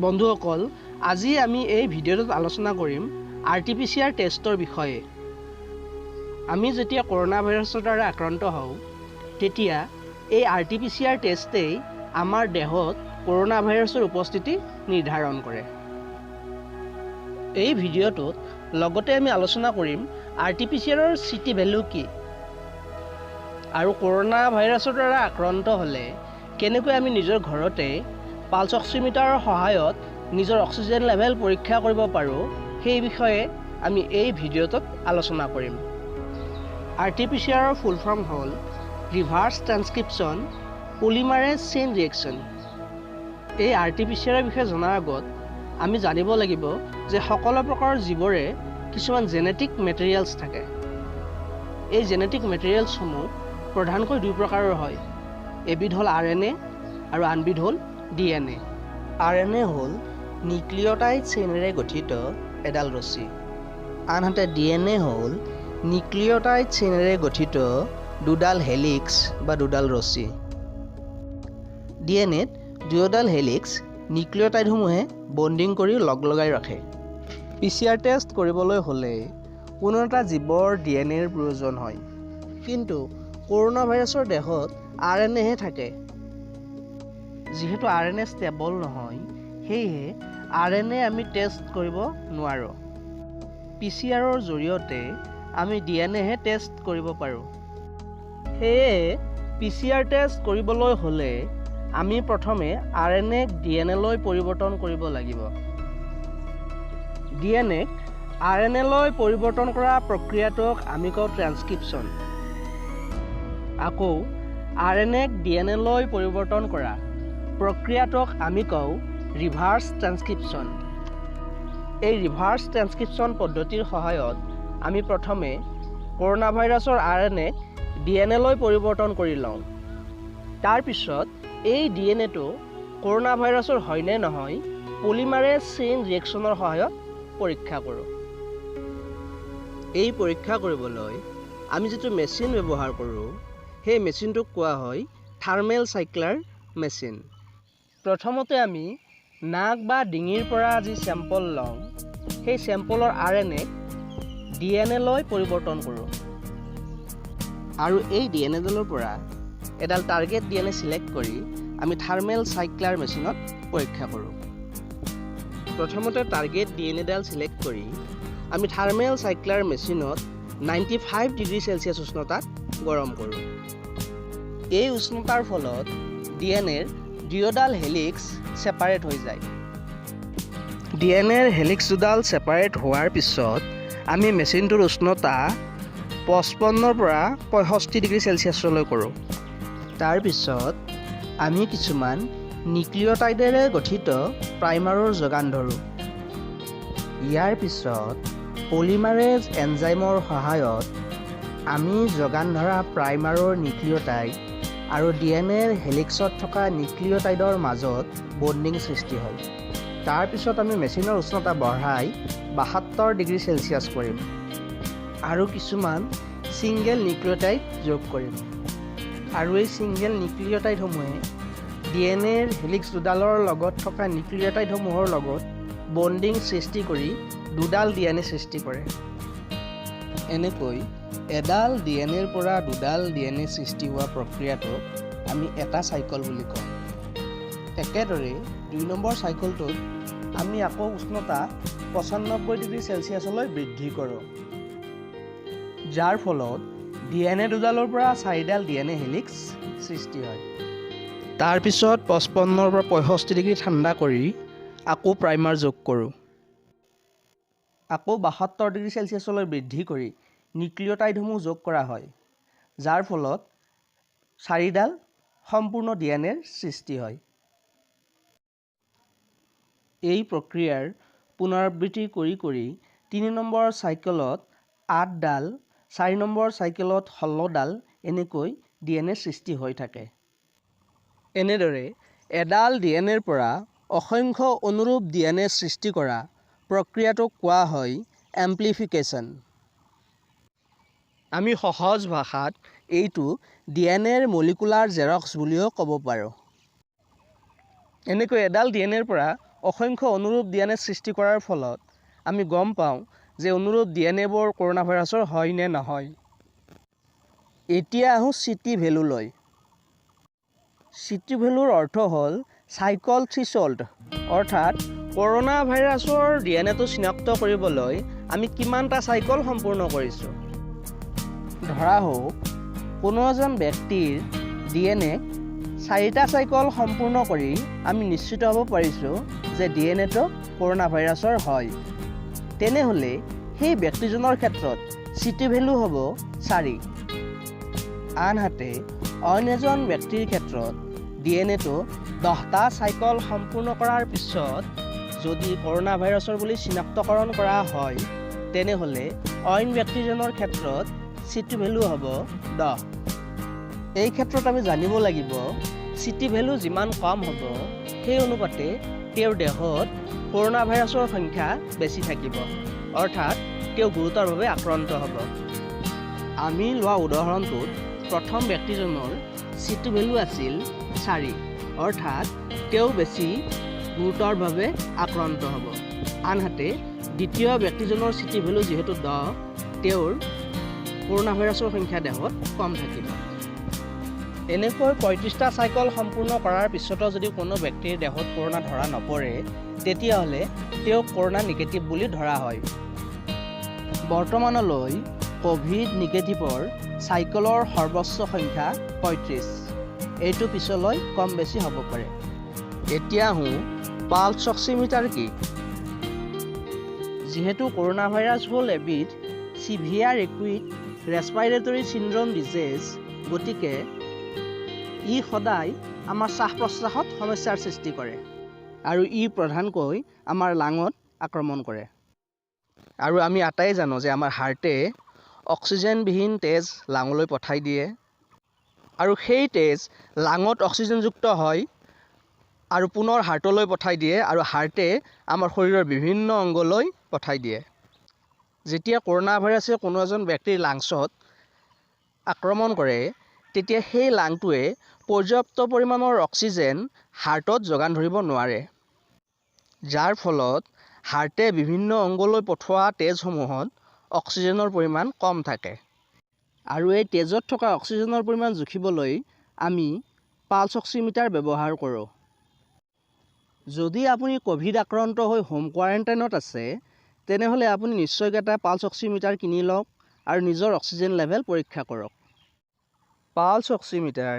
বন্ধুসকল, আজি আমি এই ভিডিঅ'টোত আলোচনা কৰিম আৰটিপিচিআৰ টেষ্টৰ বিষয়ে। আমি যেতিয়া কৰোণা ভাইৰাছৰ দ্বাৰা আক্ৰান্ত হওঁ, তেতিয়া এই আৰটিপিচিআৰ টেষ্টেই আমাৰ দেহত কৰোণা ভাইৰাছৰ উপস্থিতি নিৰ্ধাৰণ কৰে। এই ভিডিঅ'টোত লগতে আমি আলোচনা কৰিম আৰটিপিচিআৰৰ চিটি ভেলু কি আৰু কৰোণা ভাইৰাছৰ দ্বাৰা আক্ৰান্ত হ'লে কেনেকৈ আমি নিজৰ ঘৰতে পালছ অক্সিমিটাৰৰ সহায়ত নিজৰ অক্সিজেন লেভেল পৰীক্ষা কৰিব পাৰোঁ, সেই বিষয়ে আমি এই ভিডিঅ'টোত আলোচনা কৰিম। আৰটিপিচিআৰৰ ফুল ফৰ্ম হ'ল ৰিভাৰ্ছ ট্ৰেন্সক্ৰিপশ্যন পলিমাৰেজ চেইন ৰিয়েকশ্যন। এই আৰটিপিচিআৰৰ বিষয়ে জনাৰ আগত আমি জানিব লাগিব যে সকলো প্ৰকাৰৰ জীৱৰে কিছুমান জেনেটিক মেটেৰিয়েলছ থাকে। এই জেনেটিক মেটেৰিয়েলছসমূহ প্ৰধানকৈ দুই প্ৰকাৰৰ হয়। এবিধ হ'ল আৰএনএ আৰু আনবিধ হ'ল ডিএনএ। আৰএনএ হ'ল নিউক্লিঅ'টাইড চেইনেৰে গঠিত এডাল ৰছী, আনহাতে ডিএনএ হ'ল নিউক্লিঅ'টাইড চেইনেৰে গঠিত দুডাল হেলিক্স বা দুডাল ৰছী। ডিএনএত দুয়োডাল হেলিক্স নিউক্লিঅ'টাইডসমূহে বণ্ডিং কৰি লগ লগাই ৰাখে। পিচিআৰ টেষ্ট কৰিবলৈ হ'লে কোনো এটা জীৱৰ ডিএনএৰ প্ৰয়োজন হয়, কিন্তু কৰোণা ভাইৰাছৰ দেহত আৰএনএহে থাকে। যিহেতু আৰএনএ ষ্টেবল নহয়, সেয়েহে আৰএনএ আমি টেষ্ট কৰিব নোৱাৰোঁ। পিচিআৰৰ জৰিয়তে আমি ডিএনএহে টেষ্ট কৰিব পাৰোঁ। সেয়েহে পিচিআৰ টেষ্ট কৰিবলৈ হ'লে আমি প্ৰথমে আৰএনএক ডিএনএলৈ পৰিৱৰ্তন কৰিব লাগিব। ডিএনএক আৰএনএলৈ পৰিৱৰ্তন কৰা প্ৰক্ৰিয়াটোক আমি কওঁ ট্ৰেন্সক্ৰিপশ্যন। আকৌ আৰএনএক ডিএনএলৈ পৰিৱৰ্তন কৰা প্ৰক্ৰিয়াটোক আমি কওঁ ৰিভাৰ্ছ ট্ৰেন্সক্ৰিপশ্যন। এই ৰিভাৰ্ছ ট্ৰেন্সক্ৰিপশ্যন পদ্ধতিৰ সহায়ত আমি প্ৰথমে কৰোণা ভাইৰাছৰ আৰএনএক ডিএনএলৈ পৰিৱৰ্তন কৰি লওঁ। তাৰপিছত এই ডিএনএটো কৰোণা ভাইৰাছৰ হয়নে নহয় পলিমাৰেজ চেইন ৰিয়েকশ্যনৰ সহায়ত পৰীক্ষা কৰোঁ। এই পৰীক্ষা কৰিবলৈ আমি যিটো মেচিন ব্যৱহাৰ কৰোঁ, সেই মেচিনটোক কোৱা হয় থাৰ্মেল চাইক্লাৰ মেচিন। প্ৰথমতে আমি নাক বা ডিঙিৰ পৰা যি চেম্পল লওঁ, সেই চেম্পলৰ আৰএনএক ডিএনএলৈ পৰিৱৰ্তন কৰোঁ আৰু এই ডিএনএডালৰ পৰা এডাল টাৰ্গেট ডিএনএ চিলেক্ট কৰি আমি থাৰ্মেল চাইক্লাৰ মেচিনত পৰীক্ষা কৰোঁ। প্ৰথমতে টাৰ্গেট ডিএনএডাল চিলেক্ট কৰি আমি থাৰ্মেল চাইক্লাৰ মেচিনত 95 ডিগ্ৰী চেলচিয়াছ উষ্ণতাত গৰম কৰোঁ। এই উষ্ণতাৰ ফলত ডিএনএৰ দুয়োডাল হেলিক্স ছেপাৰেট হৈ যায়। ডিএনএৰ হেলিক্স দুডাল ছেপাৰেট হোৱাৰ পিছত আমি মেচিনটোৰ উষ্ণতা 55ৰ পৰা 65 ডিগ্ৰী চেলচিয়াছলৈ কৰোঁ। তাৰপিছত আমি কিছুমান নিউক্লিঅ'টাইডেৰে গঠিত প্ৰাইমাৰৰ যোগান ধৰোঁ। ইয়াৰ পিছত পলিমাৰেজ এনজাইমৰ সহায়ত আমি যোগান ধৰা প্ৰাইমাৰৰ নিউক্লিঅ'টাইড আৰু ডিএনএৰ হেলিক্সত থকা নিউক্লিঅ'টাইডৰ মাজত বণ্ডিং সৃষ্টি হয়। তাৰপিছত আমি মেচিনৰ উষ্ণতা বঢ়াই 72 ডিগ্ৰী চেলচিয়াছ কৰিম আৰু কিছুমান ছিংগল নিউক্লিঅ'টাইড যোগ কৰিম আৰু এই ছিংগল নিউক্লিঅ'টাইডসমূহে ডিএনএৰ হেলিক্স দুডালৰ লগত থকা নিউক্লিঅ'টাইডসমূহৰ লগত বণ্ডিং সৃষ্টি কৰি দুডাল ডিএনএ সৃষ্টি কৰে। এনেকৈ এডাল ডিএনএৰ পৰা দুডাল ডিএনএ সৃষ্টি হোৱা প্ৰক্ৰিয়াটোক আমি এটা চাইকল বুলি কওঁ। একেদৰে 2 নম্বৰ চাইকলটোত আমি আকৌ উষ্ণতা 95 ডিগ্ৰী চেলচিয়াছলৈ বৃদ্ধি কৰোঁ, যাৰ ফলত ডিএনএ দুডালৰ পৰা চাৰিডাল ডিএনএ হেলিক্স সৃষ্টি হয়। তাৰপিছত 55ৰ পৰা 65 ডিগ্ৰী ঠাণ্ডা কৰি আকৌ প্ৰাইমাৰ যোগ কৰোঁ। আকৌ 72 ডিগ্ৰী চেলচিয়াছলৈ বৃদ্ধি কৰি নিউক্লিঅ'টাইডসমূহ যোগ কৰা হয়, যাৰ ফলত চাৰিডাল সম্পূৰ্ণ ডিএনএৰ সৃষ্টি হয়। এই প্ৰক্ৰিয়াৰ পুনৰাবৃত্তি কৰি কৰি 3 নম্বৰ চাইকেলত আঠডাল, 4 নম্বৰ চাইকেলত 16ডাল এনেকৈ ডিএনএ সৃষ্টি হৈ থাকে। এনেদৰে এডাল ডিএনএৰ পৰা অসংখ্য অনুৰূপ ডিএনএ সৃষ্টি কৰা প্ৰক্ৰিয়াটোক কোৱা হয় এম্প্লিফিকেশ্যন। আমি সহজ ভাষাত এইটো ডিএনএৰ মলিকুলাৰ জেৰক্স বুলিও ক'ব পাৰোঁ। এনেকৈ এডাল ডিএনএৰ পৰা অসংখ্য অনুৰূপ ডিএনএ সৃষ্টি কৰাৰ ফলত আমি গম পাওঁ যে অনুৰূপ ডিএনএবোৰ কৰোণা ভাইৰাছৰ হয় নে নহয়। এতিয়া আহোঁ চিটি ভেলুলৈ। চিটি ভেলুৰ অৰ্থ হ'ল চাইকল থ্ৰিচল্ড, অৰ্থাৎ কৰোণা ভাইৰাছৰ ডিএনএটো চিনাক্ত কৰিবলৈ আমি কিমানটা চাইকল সম্পূৰ্ণ কৰিছোঁ। ধৰা হওক, কোনো এজন ব্যক্তিৰ ডিএনএ চাৰিটা চাইকল সম্পূৰ্ণ কৰি আমি নিশ্চিত হ'ব পাৰিছোঁ যে ডিএনএটো কৰোণা ভাইৰাছৰ হয়, তেনেহ'লে সেই ব্যক্তিজনৰ ক্ষেত্ৰত চিটি ভেলু হ'ব 4। আনহাতে অইন এজন ব্যক্তিৰ ক্ষেত্ৰত ডিএনএটো 10টা চাইকল সম্পূৰ্ণ কৰাৰ পিছত যদি কৰোণা ভাইৰাছৰ বুলি চিনাক্তকৰণ কৰা হয়, তেনেহ'লে অইন ব্যক্তিজনৰ ক্ষেত্ৰত চিটি ভেলু হ'ব 10। এই ক্ষেত্ৰত আমি জানিব লাগিব, চিটি ভেলু যিমান কম হ'ব, সেই অনুপাতে তেওঁৰ দেহত কৰোণা ভাইৰাছৰ সংখ্যা বেছি থাকিব, অৰ্থাৎ তেওঁ গুৰুতৰভাৱে আক্ৰান্ত হ'ব। আমি লোৱা উদাহৰণটোত প্ৰথম ব্যক্তিজনৰ চিটি ভেলু আছিল 4, অৰ্থাৎ তেওঁ বেছি গুৰুতৰভাৱে আক্ৰান্ত হ'ব। আনহাতে দ্বিতীয় ব্যক্তিজনৰ চিটি ভেলু যিহেতু 10, তেওঁৰ কৰোণা ভাইৰাছৰ সংখ্যা দেহত কম থাকিব। এনেকৈ 35টা চাইকল সম্পূৰ্ণ কৰাৰ পিছতো যদি কোনো ব্যক্তিৰ দেহত কৰোণা ধৰা নপৰে, তেতিয়াহ'লে তেওঁক কৰোণা নিগেটিভ বুলি ধৰা হয়। বৰ্তমানলৈ ক'ভিড নিগেটিভৰ চাইকেলৰ সৰ্বোচ্চ সংখ্যা 35। এইটো পিছলৈ কম বেছি হ'ব পাৰে। এতিয়া আহোঁ পালছ অক্সিমিটাৰ কি। যিহেতু কৰোণা ভাইৰাছ হ'ল এবিধ severe acute respiratory syndrome disease, গতিকে ই সদায় আমাৰ শ্বাস প্ৰশ্বাসত সমস্যাৰ সৃষ্টি কৰে আৰু ই প্ৰধানকৈ আমাৰ লাঙত আক্ৰমণ কৰে। আৰু আমি আটাই জানো যে আমাৰ হাৰ্টে অক্সিজেনবিহীন তেজ লাঙলৈ পঠাই দিয়ে আৰু সেই তেজ লাঙত অক্সিজেনযুক্ত হয় আৰু পুনৰ হাৰ্টলৈ পঠাই দিয়ে আৰু হাৰ্টে আমাৰ শৰীৰৰ বিভিন্ন অংগলৈ পঠাই দিয়ে। যেতিয়া কৰোণা ভাইৰাছে কোনো এজন ব্যক্তিৰ লাংছত আক্ৰমণ কৰে, তেতিয়া সেই লাংটোৱে পৰ্যাপ্ত পৰিমাণৰ অক্সিজেন হাৰ্টত যোগান ধৰিব নোৱাৰে, যাৰ ফলত হাৰ্টে বিভিন্ন অংগলৈ পঠোৱা তেজসমূহত অক্সিজেনৰ পৰিমাণ কম থাকে। আৰু এই তেজত থকা অক্সিজেনৰ পৰিমাণ জুখিবলৈ আমি পালছ অক্সিমিটাৰ ব্যৱহাৰ কৰোঁ। যদি আপুনি ক'ভিড আক্ৰান্ত হৈ হোম কোৱাৰেণ্টাইনত আছে, তেনেহ'লে আপুনি নিশ্চয়কৈ এটা পালছ অক্সিমিটাৰ কিনি লওক আৰু নিজৰ অক্সিজেন লেভেল পৰীক্ষা কৰক। পালছ অক্সিমিটাৰ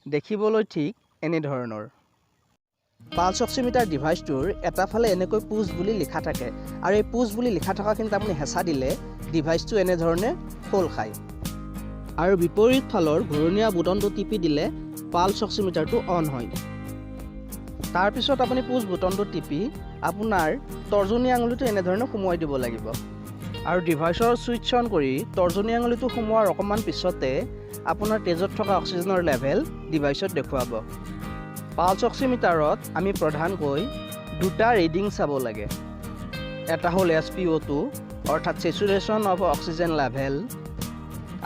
দেখিবলৈ ঠিক এনেধৰণৰ। পালছ অক্সিমিটাৰ ডিভাইচটোৰ এটা ফালে এনেকৈ পুছ বুলি লিখা থাকে আৰু এই পুছ বুলি লিখা থকাখিনিত আপুনি হেঁচা দিলে ডিভাইচটো এনেধৰণে খোল খায় আৰু বিপৰীত ফালৰ ঘূৰণীয়া বুটনটো টিপি দিলে পালছ অক্সিমিটাৰটো অন হয়। তাৰপিছত আপুনি পুছ বুটনটো টিপি আপোনাৰ তৰ্জনী আঙুলিটো এনেধৰণে সুমুৱাই দিব লাগিব আৰু ডিভাইচৰ ছুইচ অন কৰি তৰ্জনী আঙুলিটো সোমোৱাৰ অকণমান পিছতে আপোনাৰ তেজত থকা অক্সিজেনৰ লেভেল ডিভাইচত দেখুৱাব। পালছ অক্সিমিটাৰত আমি প্ৰধানকৈ দুটা ৰিডিং চাব লাগে। এটা হ'ল এছপিঅ'2, অৰ্থাৎ চেচুৰেশ্যন অফ অক্সিজেন লেভেল,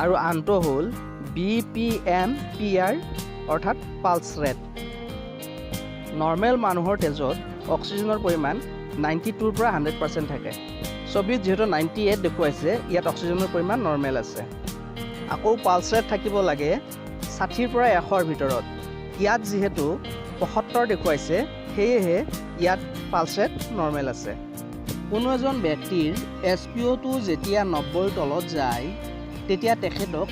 আৰু আনটো হ'ল বিপিএম পিআৰ, অৰ্থাৎ পালছ ৰেট। নৰ্মেল মানুহৰ তেজত অক্সিজেনৰ পৰিমাণ 92ৰ পৰা 100% থাকে। ছবিত যিহেতু 98 দেখুৱাইছে, ইয়াত অক্সিজেনৰ পৰিমাণ নৰ্মেল আছে। আকৌ পালছ ৰেট থাকিব লাগে 60ৰ পৰা 100ৰ ভিতৰত। ইয়াত যিহেতু 75 দেখুৱাইছে, সেয়েহে ইয়াত পালছ ৰেট নৰ্মেল আছে। কোনো এজন ব্যক্তিৰ এছপিঅ'2 যেতিয়া 90ৰ তলত যায়, তেতিয়া তেখেতক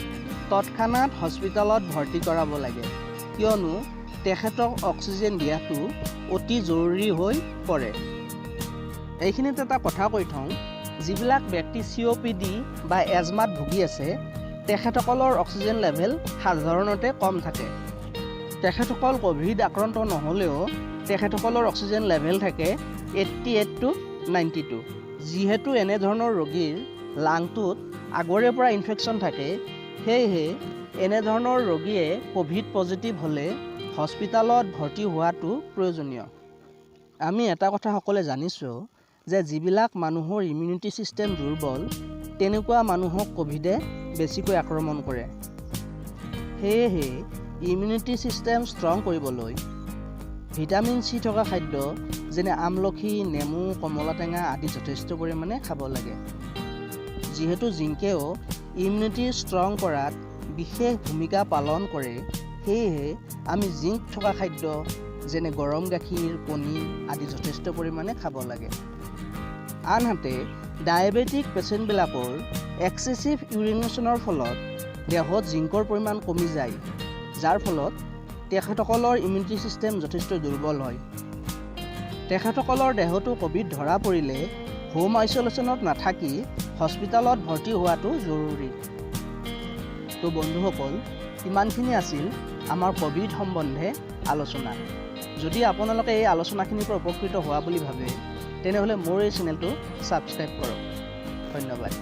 তৎক্ষণাত হস্পিটেলত ভৰ্তি কৰাব লাগে, কিয়নো তেখেতক অক্সিজেন দিয়াটো অতি জৰুৰী হৈ পৰে। এইখিনিতে এটা কথা কৈ থওঁ, যিবিলাক ব্যক্তি চিঅ'পিডি বা এজমাত ভুগি আছে, তেখেতসকলৰ অক্সিজেন লেভেল সাধাৰণতে কম থাকে। তেখেতসকল ক'ভিড আক্ৰান্ত নহ'লেও তেখেতসকলৰ অক্সিজেন লেভেল থাকে 88 to 92। যিহেতু এনেধৰণৰ ৰোগীৰ লাংটোত আগৰে পৰা ইনফেকশ্যন থাকে, সেয়েহে এনেধৰণৰ ৰোগীয়ে ক'ভিড পজিটিভ হ'লে হস্পিতালত ভৰ্তি হোৱাটো প্ৰয়োজনীয়। আমি এটা কথা সকলোৱে জানিছোঁ যে যিবিলাক মানুহৰ ইমিউনিটি ছিষ্টেম দুৰ্বল, তেনেকুৱা মানুহক ক'ভিডে বেছিকৈ আক্ৰমণ কৰে। সেয়েহে ইমিউনিটি ছিষ্টেম ষ্ট্ৰং কৰিবলৈ ভিটামিন চি থকা খাদ্য যেনে আমলখি, নেমু, কমলা টেঙা আদি যথেষ্ট পৰিমাণে খাব লাগে। যিহেতু জিংকেও ইমিউনিটি ষ্ট্ৰং কৰাত বিশেষ ভূমিকা পালন কৰে, সেয়েহে আমি জিংক থকা খাদ্য যেনে গৰম গাখীৰ, কণী আদি যথেষ্ট পৰিমাণে খাব লাগে। আনহাতে ডায়েবেটিক পেচেণ্টবিলাকৰ এক্সেচিভ ইউৰিনেশ্যনৰ ফলত দেহত জিংকৰ পৰিমাণ কমি যায়, যাৰ ফলত তেখেতসকলৰ ইমিউনিটি ছিষ্টেম যথেষ্ট দুৰ্বল হয়। তেখেতসকলৰ দেহতো ক'ভিড ধৰা পৰিলে হোম আইচলেশ্যনত নাথাকি হস্পিটেলত ভৰ্তি হোৱাটো জৰুৰী। তো বন্ধুসকল, ইমানখিনি আছিল আমাৰ ক'ভিড সম্বন্ধে আলোচনা। যদি আপোনালোকে এই আলোচনাখিনিৰ পৰা উপকৃত হোৱা বুলি ভাবে, তেনেহ'লে মোৰ এই চেনেলটো ছাবস্ক্ৰাইব কৰক। ধন্যবাদ।